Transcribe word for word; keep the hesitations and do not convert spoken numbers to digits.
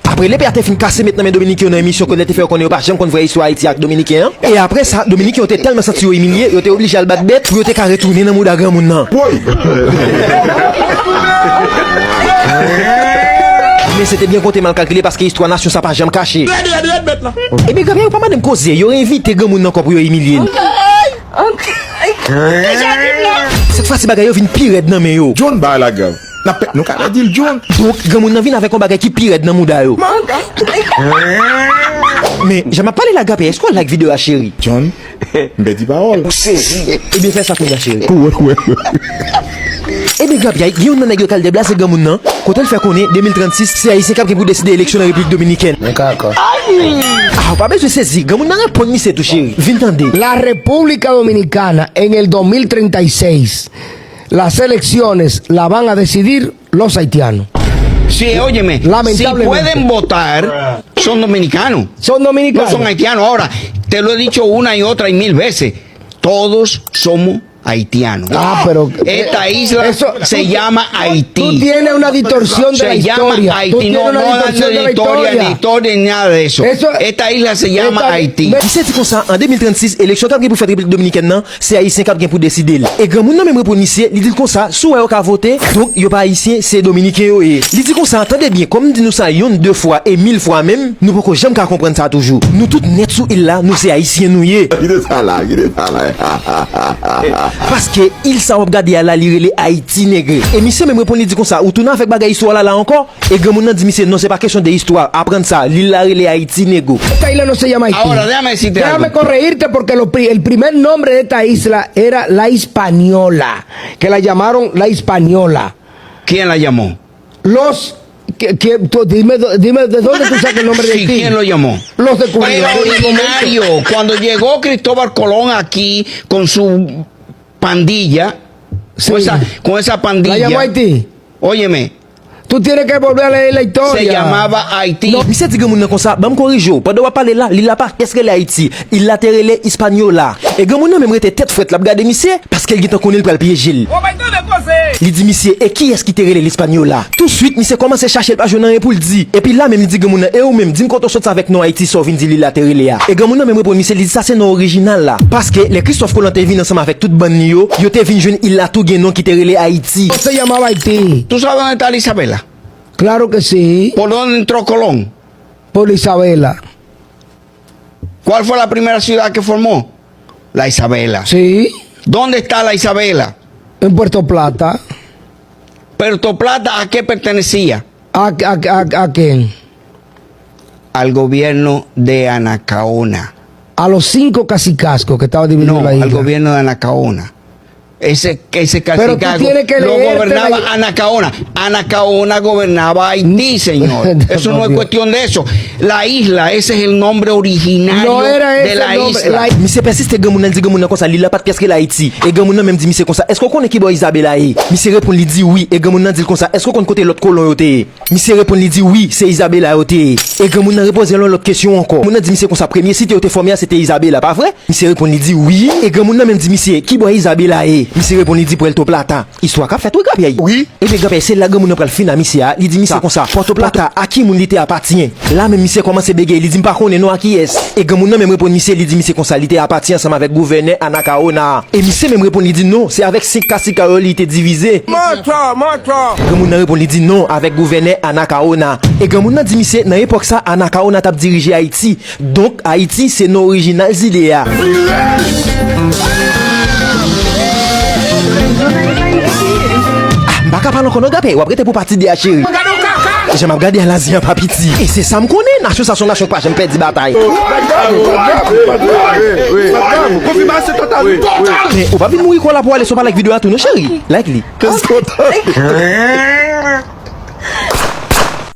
Apre lepe a te fin kase met nan men Dominiken yo nan emisyon kote l te fè yo konnen yo pa janm konn vrè istwa Ayiti ak Dominiken an. E apre sa, Dominiken yo te tèlman santi yo imilye, yo te oblije al bat bèt pou yo te ka retounen nan mouda granmoun nan. Woy! Men se te byen konte mal kalkile paske istwa nasyon sa pa janm kache. Ebyen, granpè yo pa mande m koze, yo envite granmoun nan ankò pou yo imilye l. Sèt fwa si bagay yo vin pi rèd nan men yo. John bay la grav. N ap pè, nou ka di l John. Donk, granmoun nan vin avèk yon bagay ki pi rèd nan mouda yo. Men, jan m ap pale la, granpè, èske w like videyo a, cheri? John, m pèdi pawòl. Ou sezi. Ebyen, fè sa kounye a, cheri. Wè, wè, wè. Ebyen, granpè, gen youn nan nèg yo k al deblase granmoun nan, kote l fè konnen, de mil trannsis, se Ayisyen k ap gen pou deside eleksyon nan Repiblik Dominikèn. Mwen ka akò. Ah, ou pa bezwen sezi, granmoun nan reponn misye tou, cheri. Vin tande. La República Dominicana en el dos mil treinta y seis, las elecciones la van a decidir los haitianos. Sí, óyeme, si pueden votar, son dominicanos. Son dominicanos. No son haitianos. Ahora, te lo he dicho una y otra y mil veces, todos somos haitianos. Ah, pero, eh, esta isla se llama Haití. Tú tienes una distorsión de la historia. Se llama Haití. No, no hablan de historia, ni historia, ni nada de eso. Esta isla se llama Haití. Misye di konsa, an de mil trannsis, eleksyon k ap gen pou fèt Repiblik Dominikèn nan, se Ayisyen k ap gen pou deside l. E granmoun nan menm reponn misye, li di l konsa, si w wè yo ka vote, donk yo pa Ayisyen, se Dominiken yo ye. Li di konsa, tande byen, kòm m di nou sa yonn, de fwa e mil fwa menm, nou poko janm ka konprann sa toujou. Nou tout nèt sou il la, nou se Ayisyen nou ye. Kite sa la, kite sa la. Paske il sa w ap gade a la, li rele Ayiti, negre. E misye menm reponn, li di konsa, ou tounen avèk bagay istwa w la la ankò? E granmoun nan di misye, non, se pa kesyon de istwa. Aprann sa, lil la rele Ayiti, nego. Esta isla no se llama Haití. Ahora, déjame decirte algo. Déjame corregirte porque lo pri-, el primer nombre de esta isla era La Hispaniola, que la llamaron La Hispaniola. ¿Quién la llamó? Los, que, que, tú, dime, dime, ¿de dónde tú sacas el nombre de Haití? Sí, ¿quién lo llamó? Los descubridores. Era originario. Cuando llegó Cristóbal Colón aquí con su pandilla, sí, con esa, con esa pandilla. La llamó Haití. Óyeme. Tú tienes que volver a leer la historia. Se llamaba Haití. Non, misye di granmoun nan konsa, ban m korije w. Pandan w ap pale la, lil la pa t pyès rele Ayiti. Il la te rele Hispaniola. E granmoun nan menm rete tèt frèt, l ap gade misye, paske l gentan konnen l pral pyeje l. Li di misye, e kiyès ki te rele l Hispaniola? Touswit, misye kòmanse chache, l pa jwenn anyen pou l di. Epi la menm, li di granmoun nan, e ou menm, di m kote w soti avèk non Ayiti, sa w vin di lil la te rele a. E granmoun nan menm reponn misye, li di sa se non orijinal la. Paske lè Kristòf Kolon te vin ansanm avèk tout bann li yo, yo te vin jwenn il la tou gen non ki te rele Ayiti. No se llamaba Haití. ¿Tú sabes dónde está la Isabela? Claro que sí. ¿Por dónde entró Colón? Por Isabela. ¿Cuál fue la primera ciudad que formó? La Isabela. Sí. ¿Dónde está la Isabela? En Puerto Plata. ¿Puerto Plata a qué pertenecía? ¿A, a, a, a quién? Al gobierno de Anacaona. A los cinco cacicazgos que estaba dividiendo la isla. No, al gobierno de Anacaona. Ese, ese cacicazgo no gobernaba Anacaona. Anacaona gobernaba Haití, señor. Eso no es cuestión de eso. La isla, ese es el nombre originario de la isla. Misye pèsiste granmoun nan, di granmoun nan konsa, lil la pa t pyès rele Ayiti. E granmoun nan menm di misye konsa, èske w konnen kibò Izabela ye? Misye reponn, li di wi. E granmoun nan di l konsa, èske w konn kote lòt kolon yo te ye? Misye reponn, li di wi, se Izabela yo te ye. E granmoun nan repoze l yon lòt kesyon ankò. Moun nan di misye konsa, premye site yo te fòme a, se te Izabela, pa vre? Misye reponn, li di wi. E granmoun nan menm di misye, kibò Izabela ye? Misye reponn, li di Puerto Plata. Istwa k ap fèt wi, granpyay. Wi. Ebyen, granpyay, se la granmoun nan pral fin a misye a. Li di misye konsa, Puerto Plata, a ki moun li te apatyen? La menm misye kòmanse bege, li di, m pa konnen non, a kiyès? E granmoun nan menm reponn misye, li di misye konsa, li te apati ansanm avèk gouvènè Anacaona a. E misye menm reponn, li di non, se avèk senk kasika yo li te divize. Mantò, mantò! Granmoun nan reponn, li di non, avèk gouvènè Anacaona. E granmoun nan di misye, nan epòk sa, Anacaona t ap dirije Ayiti. Donk, Ayiti se non orijinal zile a. Ah, m pa ka pale ankò non, granpyay, w ap rete pou pati de a, cheri. Jan m ap gade a, lazen an pa piti. E se sa m konnen, nasyon sa se yon nasyon ki pa janm pèdi batay. Men ou pa vin mouri kò la pou ale si w pa like videyo a tou non, cheri. Like li.